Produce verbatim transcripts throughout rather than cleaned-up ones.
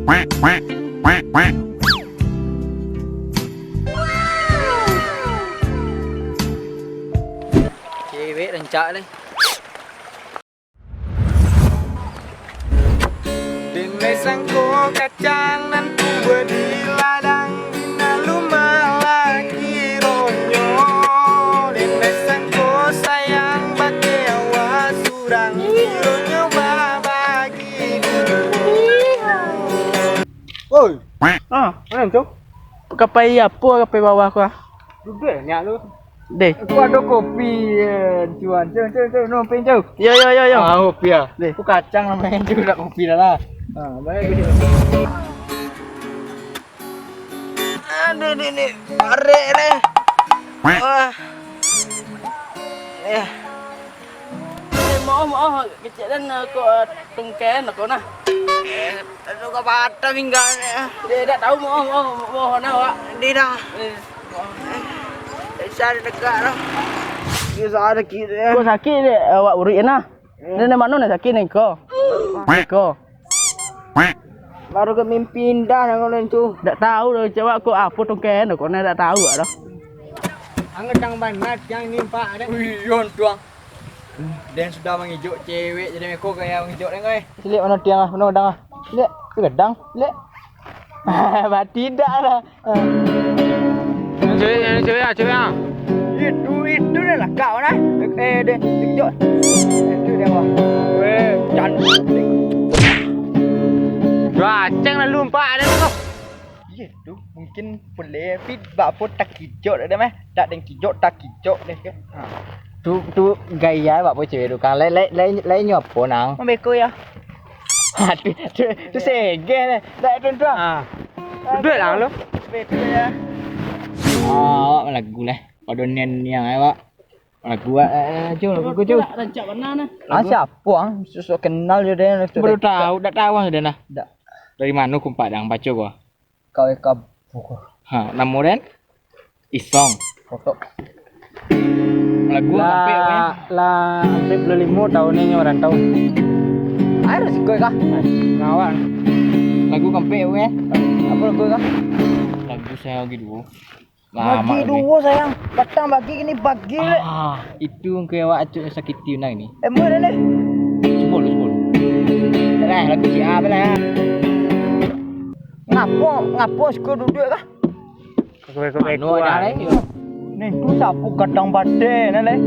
Cewek rancak deh. Denai sangko kacang nan kubuah di ladang, di nan lumah lagi ronyo. Denai sangko sayang bakeh awak surang, ronyo babagi duo. Oi. Ah, mano tu? Kapai apo, kapai bawah ko ah? Duduak nyak lu. Deh. Aku ado kopi, eh, cuan. Cuan, cuan, cuan. No, pen, cuan. Yo, yo, yo, yo. Ah, kopi ah. Deh. Aku kacang namonyo, cuan, nak kopi dah lah. Ah, bayar duit. Aduh, ni, ni. Arek deh. Wah. Eh. Eh, maoh, maoh. Kecek den, eh, ko, eh, tungken ko nah. Eh, aduh, ka patah pinggang. Eh, dak tahu, maoh, maoh, maoh, nah, awak. Di dah. Eh. Bisa ditegak dah. Bisa sakit, eh. Kok sakit dek awak uruik nah? Hmm. Dari mano nah sakit ni ko? Ko. Baru ke mimpi indah nak kau tu. Dak tahu dah cewek kok apo tungken kok nah dak tahu dah. Angetang banat yang nimpak dah. Ui, yon tuang. Den sudah mangijok cewek jadi meko gaya mangijok den, oi. Silik mano tiang ah, mano gadang ah. Silik, gadang, silik. Mati dah lah. Cewek, cewek ah, cewek ah. Itu, itu dah lakak mana? Eh, deh, kejok. Itu dia mah. Weh, cantik. Dua aceng lalu empat ada tu. Iya tu, mungkin boleh, tapi bak apa tak kijok dah mah. Tak den kijok, tak kijok deh ke. Ha. Tu, tu gaya bak apa cewek tu kan. Lain, lain, lain, lainnyo apa nang? Mambeko ya. Aduh, tu, tu segeh deh. Tak ada tuan. Ah. Duduak lah lu. Beko ya. Ah, awak lagu lah. Pada nian-nian ai, awak. Lagu ah, eh, eh, jom, lagu jom. Rancak bana nah. Ah, siapa ang? Susah kenal je deh. Baru tahu, dak tahu ang sudah nah. Dak. Dari mana kumpak dang baca gua? Kau ka buku. Ha, namo den? Isong. Foto. Lagu lah, ampek apa ya? Lah, ampek puluh limo tahun ni merantau. Ayo, resiko kah? Ngawal. Lagu kampek apa ya? Apa lagu kah? Lagu saya lagi dulu. Lama bagi lagi. Dua sayang. Patang bagi kini bagi lek. Ah, itu engke awak acuk sakiti nah ini. Eh, mana ni? Sepuluh, sepuluh. Lah, lagu siapa lah? Ngapo, ngapo siko duduk kah? Mano ado lai? Nih, tu sapu kadang badai, nah, lai.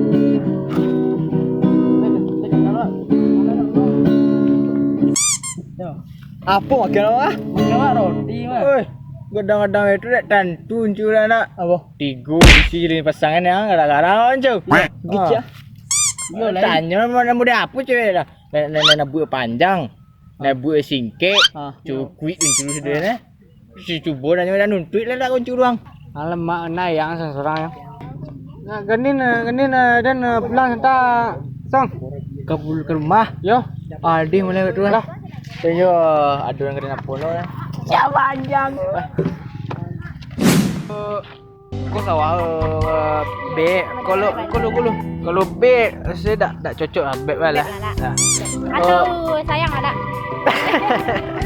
Apo makan awak? Makan awak roti, mah. Oi, gadang-gadang itu dak tantu, Ncu, lah, nak. Apo? Tigo isi jadi pasangan yang gara-gara, Ncu. Yo. Gitu, ah. Yo, lai. Tanyo, mau, mau dia apo, cewek, dah? Nak, nak, nak, nak buat panjang. Nak buat singkek, ah, cukuik, Ncu, sudah, nah. Si cubo nanyo dah nuntuik lah dak kunci urang. Alamak, nayang surang-surang yo. Nah, ganin, eh, ganin, eh, den, eh, pulang santa, Song. Ka pul-, ka rumah. Yo. Aldi mulai tu lah. Lah. Yo, aduh, yang ganin apo lo lah. Siapa anjang? Ko sawah, eh, bek. Kalau, kalau, kalau, kalau bek, saya dak, dak cocok lah, bek lah. Bek lah, lah. Nah. Atau sayang ada?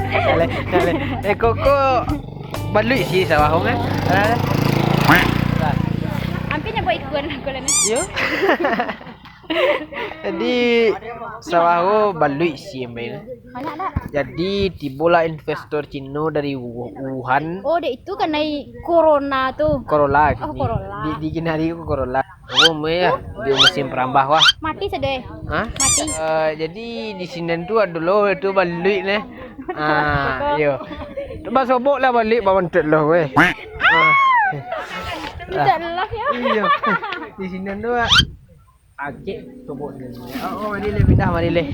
Boleh, boleh. Eh, koko baluik sih sawah, kan? Alah, alah. Hampir nyabuik ikun aku lah ni. Yo. Jadi, sawah ko baluik sih, Mbak. Banyak dak? Jadi, tibolah investor Cino dari Wu-, Wuhan. Oh, dek itu kanai corona tu. Corolla. Oh, Corolla. Di, di kini hari ko Corolla. Oh, meh, ya. Di musim perambah, wah. Mati sudah. Hah? Mati. Eh, jadi, di sini tu ado lo tu baluik, neh. Ah, iyo. Coba sobok lah baluik, bawa entek lah, weh. Ah. Tidak lah, ya. Iyo. Di sini tu, ah. Acik, cubo dulu. Oh, oh, mari leh, pindah, mari leh.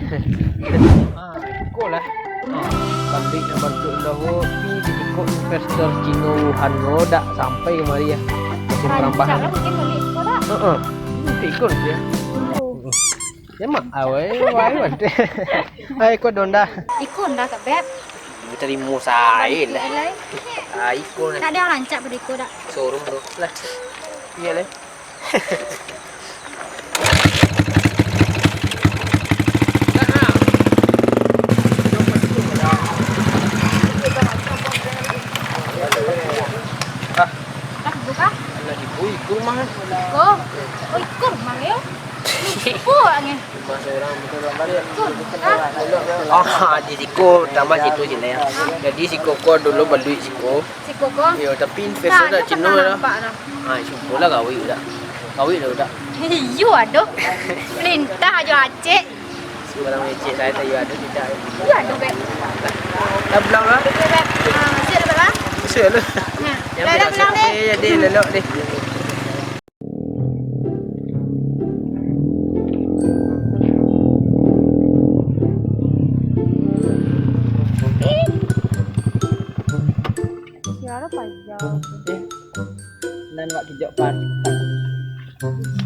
Ah, iko lah. Ah, pabrik nan bantuak indah ko, pi di iko investor Cino Wuhan ko dak sampai kamari ya. Musim perambah. Rancak lah mungkin bali iko dak? Heeh. Iko lah dia. Oh. Ya, mak, awai, awai, awai. Ai, ko donda. Iko ndak ka, Beb? Tarimo sae lah. Ah, iko lah. Dak ado nan rancak pado iko dak? Showroom tu lah. Iyo lah. Ha, di siko tambah situ je lah ya. Jadi siko ko dulu baluik siko. Siko ko? Yo, tapi investor tak cino lah. Ha, cubolah kawik dah. Kawik dah udah. Iyo ado. Perintah ajo acek. Sembarang leceh saya tak yo ado tidak. Iyo ado, Beb. Dah pulang lah. Oke, Beb. Ha, siap dah, Beb, ah? Siap lah. Nah, dah, dah pulang deh. Jadi lelok deh. Siapa ya? Nan wak kijok pan.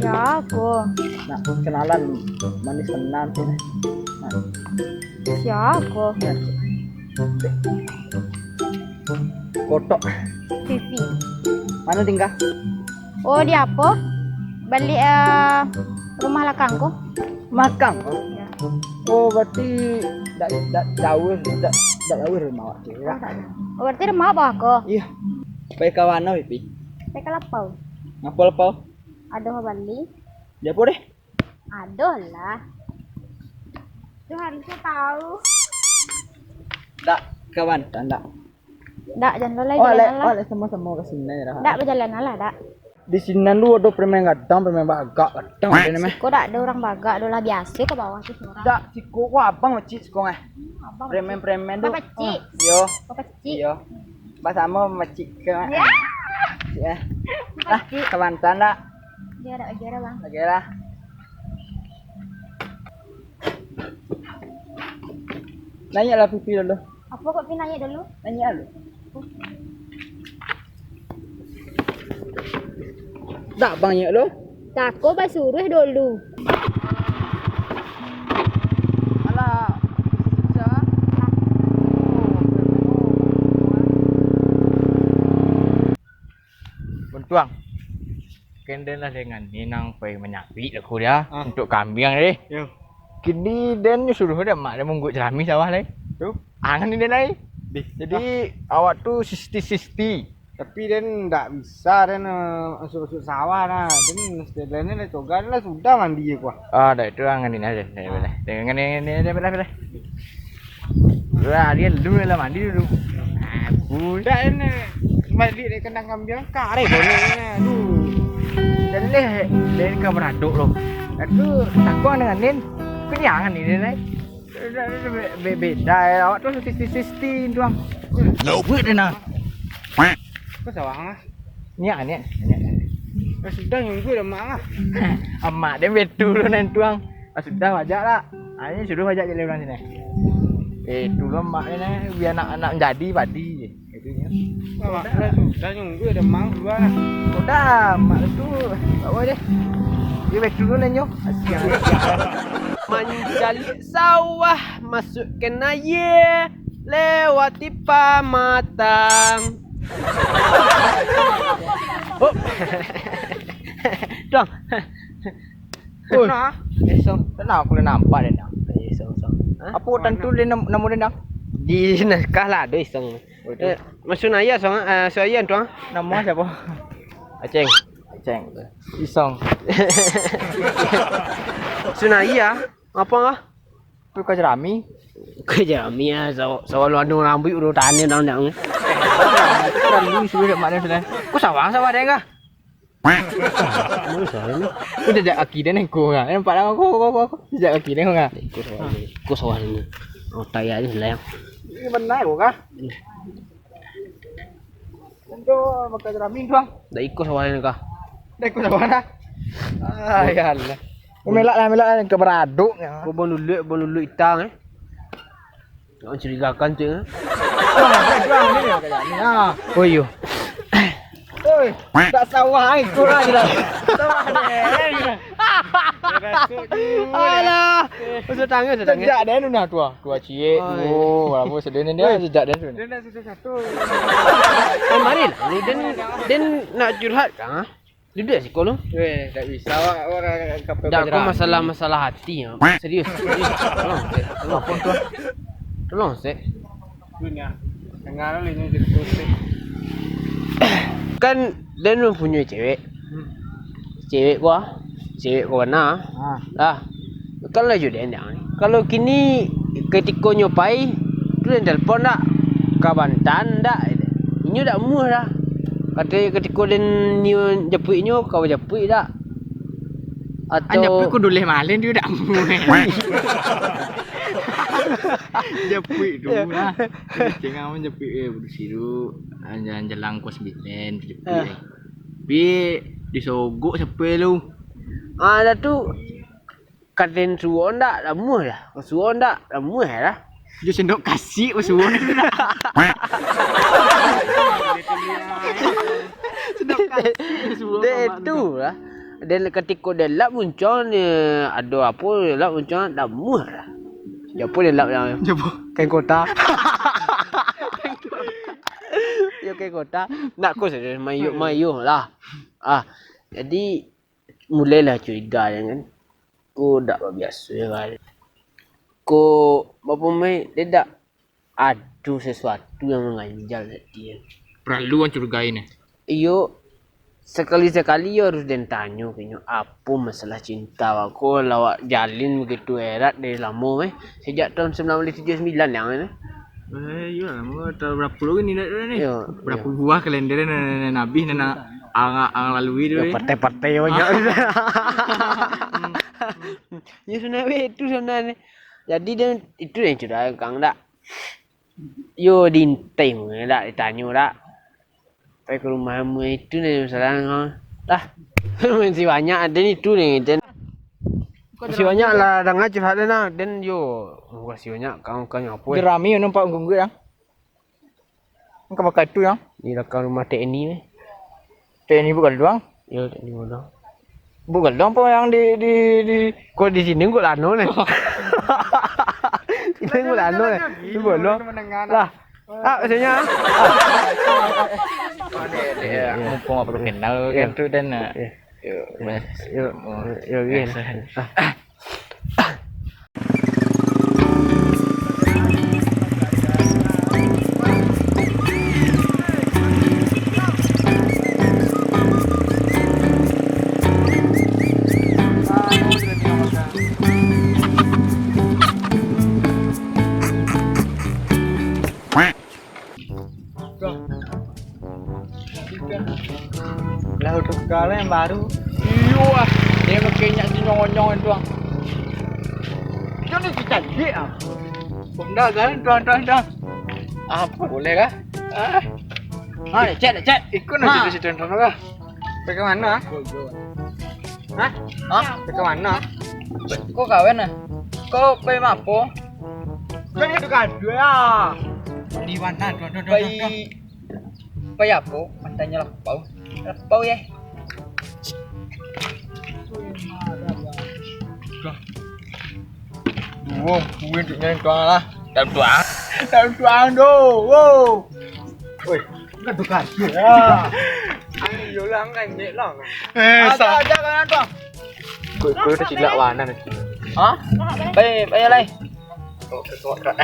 Siapa? Nak kenalan manis tenan tu. Nah. Siapa? Nah. Kotok. Vivi. Mana tinggal? Oh, di apo? Balik, eh, rumah lakang ko. Makang? Ya. Oh, berarti dak, dak jauh, dak, dak jauh rumah awak tu, ya? Oh, berarti rumah awak ko? Iya. Pai ka mano, Pipi? Pai ka lapau. Ngapo lapau? Ado bali. Di apo deh? Ado lah. Tu harusnyo tahu. Dak, kawan, dak. Dak, jan lo lai. Oh, jalan lek, lah. Oh, lek samo-samo ka sinan lah. Dak, bajalan lah, dak. Di sinan tu ado preman gadang, preman bagak gadang. Siko dak ado urang bagak doh lah, biaso ka bawah tu surang. Dak, siko ko abang pacik siko eh. Hmm, abang pacik. Preman-preman tu. Abang pacik. Oh, yo. Abang pacik. Yo. Basamo pacik ke. Ya. Ya. Lah, kawan tan dak? Dia dak bagi bang. Oke lah. Naiak lah Pipi dulu. Apo kok Pi naiak dulu? Naiak dulu. Dak bang naiak dulu. Tako basuruh dulu. Alah. Susah. Untuang. Kan den lah dengan ni nang pai manyapik aku dia, ah, untuk kambiang deh. Yo. Kini den nyo suruh deh mak den mungguik jerami sawah lai. Tu. Angan ni den lai. Dih. Jadi, ah, awak tu sisti-sisti. Tapi den ndak bisa den, eh, masuk-masuk sawah nah. Den setelan ni lah cogan lah sudah mandi je kuah. Ah, dah itu angan ni aja. Dah, ah, dah. Dengan ni, ni, ni, dah, dah, dah. Lah, dia dulu lah mandi dulu. Aku. Dah, ini balik dari kandang kambing, kareh boleh, aduh. Jaleh, dari ka baradok lo. Aku takut dengan Nin. Kenyangan ni, Nin, eh. Be-, be-, beda, eh. Awak tu sisti-sisti, tuang. Nope. Buat dia, nah. Kau sawah, ah? Niak, niak, niak. Eh, sudah nunggu dah, Mak, ah. Amak, dia betul, Nin, tuang. Ah, sudah, bajak lah. Ah, ini sudah bajak jadi orang sini. Eh, tolong mak ni, biar anak-anak jadi padi je. Itu je. Mak, dah, dah nunggu ada mak dua lah. Sudah, mak tu. Tak apa deh. Dia baik dulu lah, nyo. Mancalik sawah, masukkan air, lewati pamatang. Oh. Dong. Oi. Nah. Eh, Song. Tenang, aku lah nampak dia, Nang. Eh, Song, Song. Hah? Apa tantu dia nam-, nama dia, Nang? Di naskah lah, ada Song. Oh, itu. Eh, maksud ayah, Song, eh, so ayah tu, ah. Nama siapa? Aceng. Aceng. Isong. Sunaya, apa ah? Tu ka jerami. Ka jerami ah, saw-, sawah lu anu rambuik urang tanian dalam dak. Terlalu sudah mak dia sudah. Ku sawah, sawah dia kah? Mana sawah ni? Ku jejak kaki dia ni, ku, ah. Nampak dah, ku, ku, ku, ku. Jejak kaki dia, ku, ah. Ikut sawah ni. Ikut sawah ni. Otak ya ni, lah. Ini benar, ku, kah? Tentu bakal jerami tu, ah. Dah ikut sawah ni, kah? Dah ikut sawah dah. Ah, ya Allah. Melak lah, melak lah, ke beraduk. Kau bau luluk, bau luluk hitam, eh. Nak mencurigakan tu, eh. Wah, dah pulang ni, dah pulang ni, ah. Oh, iyo. Oi, tak sawah, eh, kurang je dah. Sawah ni, eh. Alah. Usah tangis, usah tangis. Sejak dia nunah tu, ah. Tua ciek. Oh, iyo. Oh, lama sedih ni dia, sejak dia tu. Dia dah satu-satu. Eh, mari lah. Ni den, den nak curhat, kah? Duduk siko lu. Weh, tak bisa awak orang kapal. Dah, aku masalah-masalah hati, ya. Serius, serius. Tolong, Sek. Tolong. Apa tu? Tolong, Sek. Dunia. Dengar lu ini cerita, Sek. Kan dia mempunyai cewek. Hmm. Cewek gua, cewek gua bana. Ah. Lah. Kan lah jodoh dia. Kalau kini Katiko nyo pai, tu den telepon dak? Ka Bantan dak? Inyo dak muah dah. Katonyo katiko den nio japuik nyo, ka bajapuik dak? Atau japuik ko duleh malen, dio dak muah. Japuik tu lah. Cengah aman japuik, eh, badusi tu. Jalan-jalan ko sembilan, japuik. Ah. Tapi disogok siapa lu? Ah, dah tu. Kaden suo ndak, lamuah dah. Suo ndak, lamuah dah. Jo sendok kasik basuo ni dah. Sendok kasik basuo. Dek tu lah. Dan katiko den lap muncuang ni, ado apo lap muncuang, lamuah dah. Japo den lap yang Japo? Kain kota. Yo kain kota. Nak ko sajo mayuh-mayuh lah. Ah, jadi mulailah curiga kan. Ko dak babiaso yo kan. Ko bapo mai, dek dak ado sasuatu yang mangganjal tadi. Paralu ang curigai ni. Iyo, sakali-sakali yo harus den tanyo ka inyo, apo masalah cinta awak ko lah awak jalin bagitu erat dari lamo meh, sajak tahun sembilan belas tujuh puluh sembilan yang ni. Eh, iyo lah, mau tahun berapo lagi ni dak ni? Iyo, berapo iyo. Buah kalender nan, nan, nan habis nan ang, ang lalui tu. Yo, eh. Partai-partai banyak. Yo, sabananyo itu sabananyo. Jadi, den, itu den curigai ka ang dak? Yo, diintai mah dak, ditanyo dak? Pai ka rumah amuah itu ni masalah kau. Lah, masih banyak ado ni tu ni, den. Masih banyak lah, danga curhat den lah. Den yo, masih banyak kawan-kawan apo, eh. Jerami nampak gungguik, yang. Engka pakai tu, yang. Di belakang rumah T N I ni. T N I Bugalong? Yo, T N I Bugalong. Bugalong apo yang di, di, di. Kok di sini kok lano ni? Ini kok lano ni. Ini Bugalong. Lah. Ah, maksudnya. Yo, mumpung baru kenal kan tu dan, eh, yo, mas. Yo, yo, yo. Ah. Lah, udah kali yang baru. Iyo, ah. Dia pakai nyak tu nyong-nyong tu, ah. Itu ni kita cek, ah. Honda kan, tuan, tuan, tuan. Apa boleh kah? Ah. Ah, cek, cek. Ikut nanti di situ, tuan, kah? Bagaimana? Hah? Hah? Bagaimana? Kau kawan, ah? Kau pai mapo? Kan itu kan dua. Di mana? Tuh, tuh, tuh, tuh, tuh. Pai, pai apo? Matanya lapau. Lapau, ya. Duo, duo untuknyo tuang lah. Dalam tuang. Dalam tuang tu. Wow. Woi, kan tu kasih. Ya. Ayo lah, kan, dek lah. Eh, ada, sa- ada kan tuang. Kau, kau dah cilak warna ni. Hah? Baik, baik lah. Oh, kesuat tak?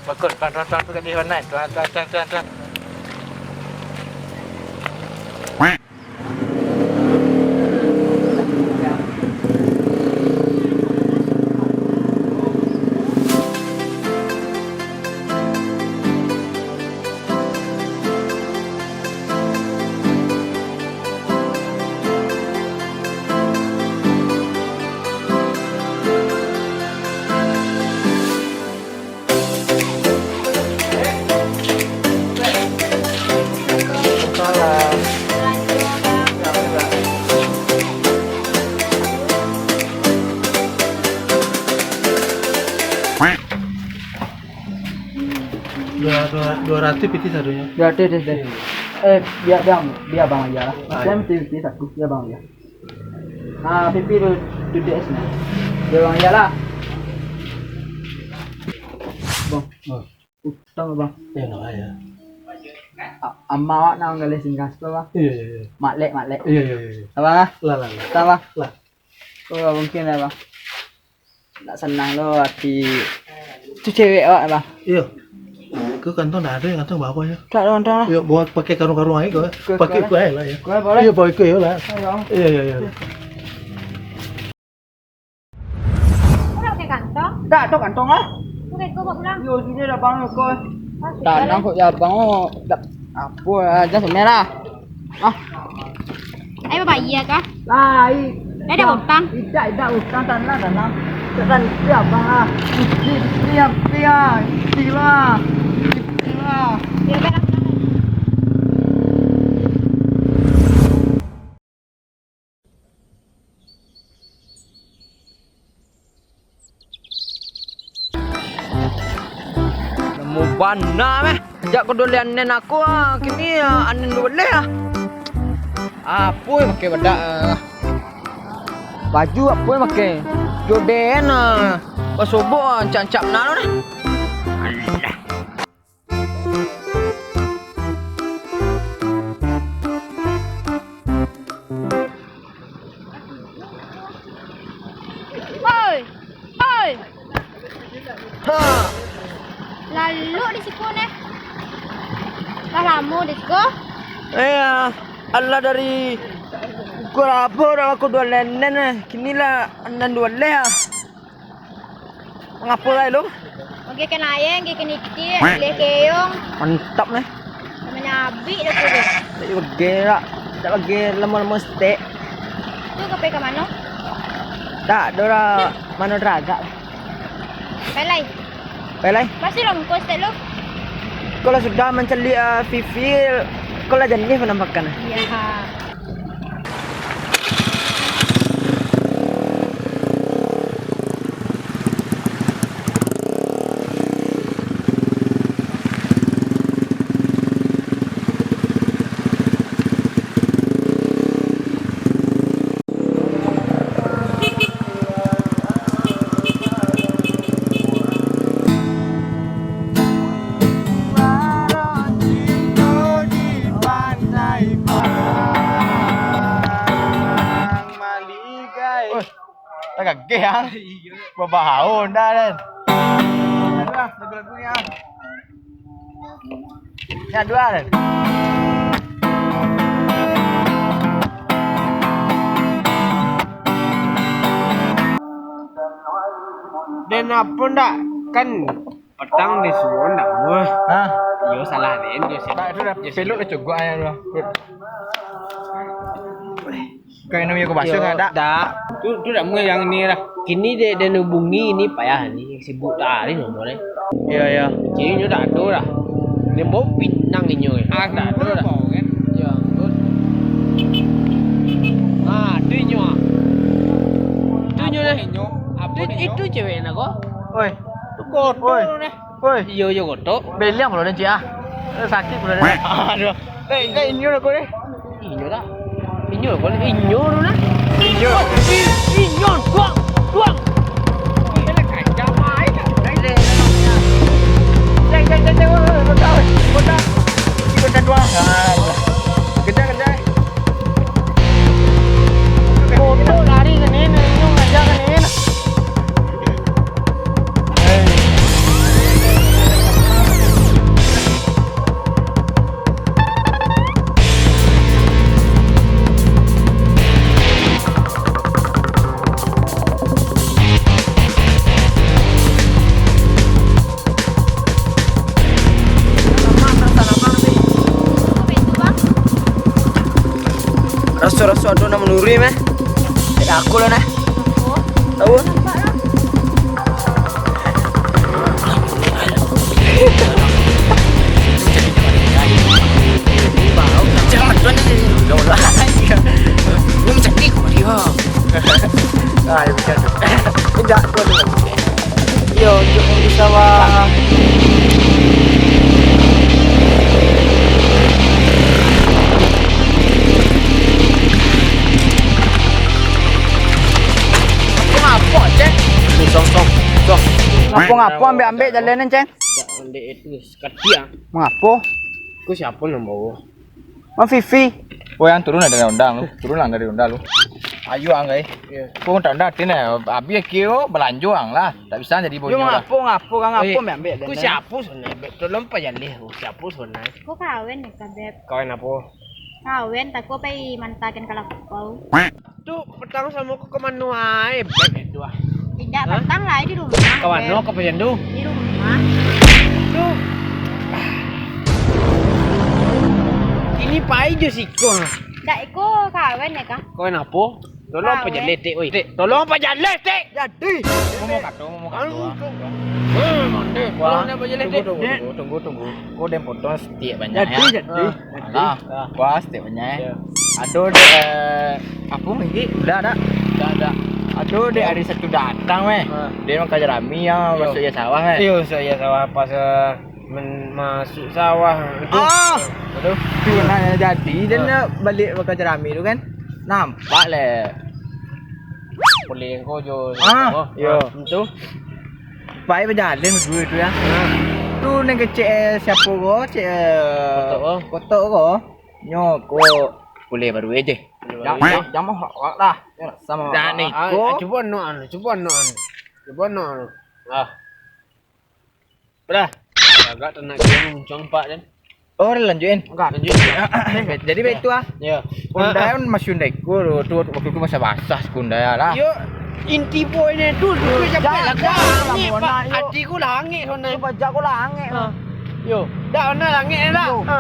Bakut, tuang, tuang, tuang, tu kat dia warna. Tuang, tuang, tuang, tuang, tuang. Dua, dua, dua ratus pitih sadonyo. Dua ratus pitih. Eh, biar, biar, biar abang aja lah. Ah, saya iya. Pitih, pitih satu, biar abang aja. Ah, pipi tu, tu di es nah. Dia bang, iyalah. Bang. Oh. Utang, bang. Ya, nak ya. A-, ama awak nak manggaleh singgas tu, bang. Iya, iya, iya. Maklek, maklek. Iya, iya, iya, iya. Abang, ah? Lah, lah, lah. Utang, bang. Lah. Oh, mungkin lah, bang. Ndak sanang lo ati tu cewek awak, bang. Iyo. Ke kantong dah ado, kantong bawa aja. Tak ada kantong lah. Iyo, buat pakai karung-karung aja kau. Pakai ikut aja lah ya. Kau boleh? Iyo, pakai ikut aja lah. Ayo, bang. Iyo, iyo, iyo. Kau nak pakai kantong? Tak, tu kantong lah. Oke, kau bawa pulang. Yo, sini dah bang kau. Tanang kok ya bang, oh, dak apo lah, jan someh lah. Ah. Ayo bayar kah? Lai. Dah ada utang? Idak, idak utang, tanang, tanang. Tanang, isi abang lah. Isi, isi, isi lah. Isi lah. Ya, baiklah. Namo bana meh. Jak ko dolian anen aku ah, kini ah, anen duo baleh ah. Apo yang pakai badak ah. Baju apo yang pakai? Joden ah. Basobok ah, ancak-ancak bana tu nah. Alah. Oi! Oi! Ha! Lalok di siko neh. Lah lamo di siko. Eh, alah dari pukul apo dah aku duo lenen eh. Kini lah anan duo leh ah. Mangapo lai lu? Oke, kena ayang, oke, kena itik, boleh keong. Mantap neh. Namanya abik dah tu deh. Tak bagi lah. Tak bagi lamo-lamo stek. Tu ka pai ka mano? Tak, dora mano daragak. Pai lai. Pai lai. Pasti longkos stek lu. Kalau sudah mancaliak ah, Vivi, kalau jenih penampakan. Iya. Weh, tak kageh, ah. Babahau ndak, Den? Aduh, ah, lagu-lagu ni, ah. Ni aduh, ah, Den. Den, apo ndak? Kan Patang disuruah ndak muah. Hah? Iyo, salah den, iyo, salah. Tak, itu dah peluk kecugak aja tu. Kau minum yo ke basuh ndak? Dak. Tu, tu ndak muah yang ni lah. Kini dek den hubungi, ini payah ni, sibuk tak hari nomor eh. Iyo, iyo. Kini nyo dak ado lah. Dia mau pinang inyo eh. Ah, dak ado lah. Iyo, terus. Ah, tu inyo ah. Tu inyo lah. Itu cewek nak kau? Oi. Tu kotor tu neh. Oi. Iyo, iyo, kotor. Beliang pulo den, Cik, ah. Eh, sakik pulo den. Aduh. Eh, eh, inyo lah kau ni. Inyo lah. Inyo lah kau ni. Inyo tu nah. Inyo. Oh, i-, inyo, duang, duang. Inyo lah kacau, mai. Dai, dai, dai, dai, dai, woi, woi, kota, woi, kota. Kota dua. Ah, kejar, kejar. Kotor lari ke nini, inyo ngajar ke nini. Raso-raso ado nan manurui meh. Cak aku lah nah. Tahu? Jangan tuan ni. Udah ulah. Lu mencari kau dia. Ah, ya, betul. Tidak tuan. Yo, untuk di sawah. Ngapo, Ceng? Ni, song, song, song. Ngapo-ngapo, ambek-ambek jalan ni, Ceng? Dak, ondeh itu, sakatiak. Mangapo? Ko siapo nan bawa? Bang Vivi. Woi, ang turun lah dari onda lu. Turun lah dari onda lu. Ayo, ang, gai. Iyo. Ko tak onda, tin, eh. Abih kiro balanjo, ang, lah. Tak bisa jadi bonyo lah. Yo, ngapo, ngapo, kang, ngapo, eh, ambek, ambek, ko siapo sonai? Tolong pajaleh, ko siapo sonai? Ko kawin ni, Beb. Kawin apo? Kawin, tako pai mantakan kalapau. Tu patang samo ko ka mano ai, Beb, itu ah. Indak, hah? Patang lai di rumah. Ka mano ka pajan tu? Di rumah. Tu. Kini pai jo siko. Dak, iko kawan ya, Kang? Kawan apo? Tolong pajan lai, Tek, oi. Tek, tolong pajan lai, Tek. Jadi. Ngomong kato, ngomong kato. Anu, ah. Tek. Eh, Tek, wah, tolong pajan lai, Tek. Tunggu, tunggu, tunggu, tunggu, tunggu. Ko den potong satiak banyak, jadi, ya. Jadi. Ah. Alah, puas dek banyak, eh. Iyo. Ado dek, eh, apo lagi? Udah dak? Udah, udah. Ado dek hari Sabtu datang, weh. Ah. Dia makan jerami, ya, iyo, masuk iya sawah, weh. Iyo, masuk iya sawah pas, eh, men-, masuk sawah tu. Ah! Aduh. Tu nak jadi, dan ah, dia balik makan jerami tu kan. Nampak leh. Pulih ko jo. Ah, oh, iyo. Ah. Tu. Pai bajalan baduo tu, ya. Ah. Tu nan kecek, eh, siapo ko, cek, eh, Kotok ko. Kotok ko. Nyo ko pulih baru aje. Pulih baru aje. Jam, jam, jam lah. Yo, samo. Dah ni. Ah, ko. Ah, cubo no anu, cubo no anu. Cubo no anu. Ah. Dah. Agak tanak dia muncuang pak dan. Oh, lanjutin. Enggak. Lanjut. Jadi baik tu, ah. Yo. Kundai masih undai ko tu, waktu tu basah-basah si Kundai lah. Yo, inti poinnya tu, tu capek lah. Angek, Pak. Ati ku lah angek sonai. Bajak ku lah angek. Ha. Yo, dah, dah lah angek dah. Yo. Ha.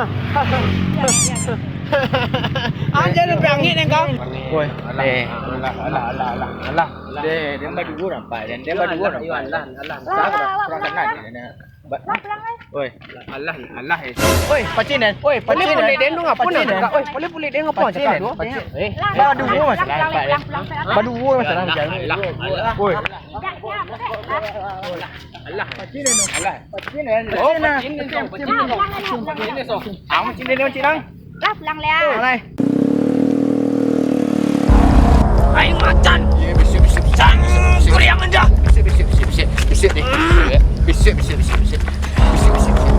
Ah, jangan sampai angek deh kau. Woi, alah, eh. Alah, alah, alah, alah, alah. Deh, dia baduo nampak, dia baduo nampak. Alah, alah. Kurang, kurang kenal dia. Ba-, oi. Alah, alah, eh. Oi, pacin, eh. Oi, pacin, eh. Pacin, eh. Oi, pacin, eh. Oi, pacin, eh. Pacin, eh. Baduo masalah, Pak, eh. Baduo masalah, Pak. Alah, alah. Oi. Alah. Pacin, eh. Alah. Pacin, eh. Oh, pacin, eh. Pacin, eh. Pacin, eh. Amun pacin, eh, pacin, eh. Lah, pulang liak. Alai. Aing macan. Iyo, bisuak, bisuak, bisuak, bisuak, bisuak. Kuriang aja. Bisuak, bisuak, bisuak, bisuak. Bisuak deh. Bisuak, bisuak, bisuak, bisuak. Bisuak, bisuak, bisuak.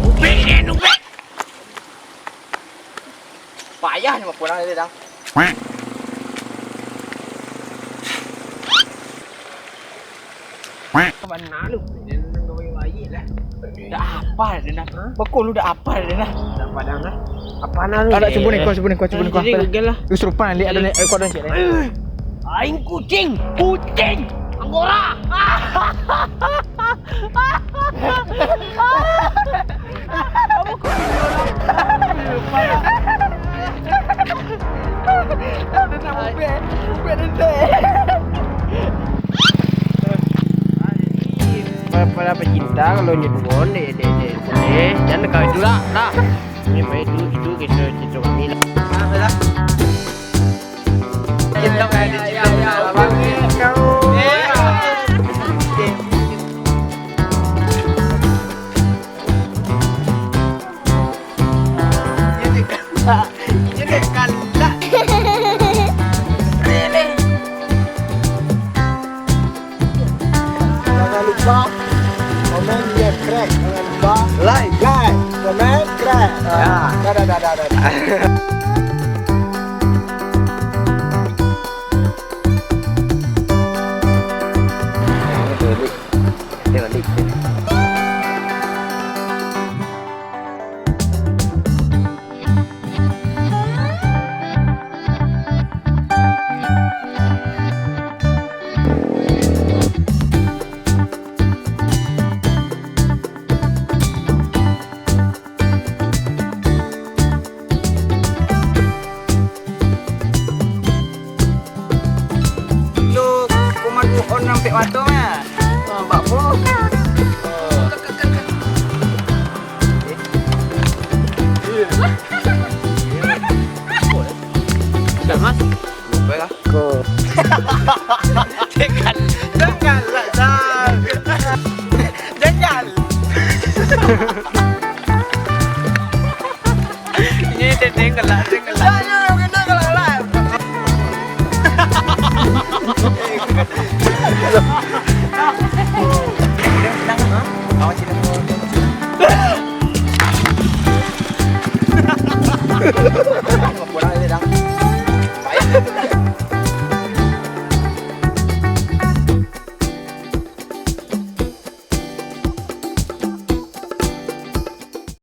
Ubek deh, ubek. Payah ni pulang tadi, Dang. Bana lu. Dah apa dia nah? Bakul lu dah apa dia nah? Dah apa dah nah? Apa nah lu? Ada cubo ni, kau cubo ni, kau cubo ni, kau apa? Jadi gagal lah. Lu serupa ni, ada ni, kau ada ni. Aing kucing, kucing, anggora. Para, para pecinta, kalau nyo duo, dek, dek, dek, dek, jan kawin dulu lah, lah. Ni main dulu, dulu, gitu, gitu, kami lah. Nah, dah. Cinta kayak di cinta, ya, ya, ya, abang. Kau. Eh. Jangan lupa komen, ya, crack. Jangan lupa like, like, komen, crack. Ya. Dadah, dadah, dadah. Yo, komando on sampai mato mah. Ah, bak bos. Sudah, Mas? Lupa lah. Ko. Jangan, jangan lah, jangan. Jangan. Ini teteng kelak, teteng kelak. Ayo, kena kelak lah. Awas, sini.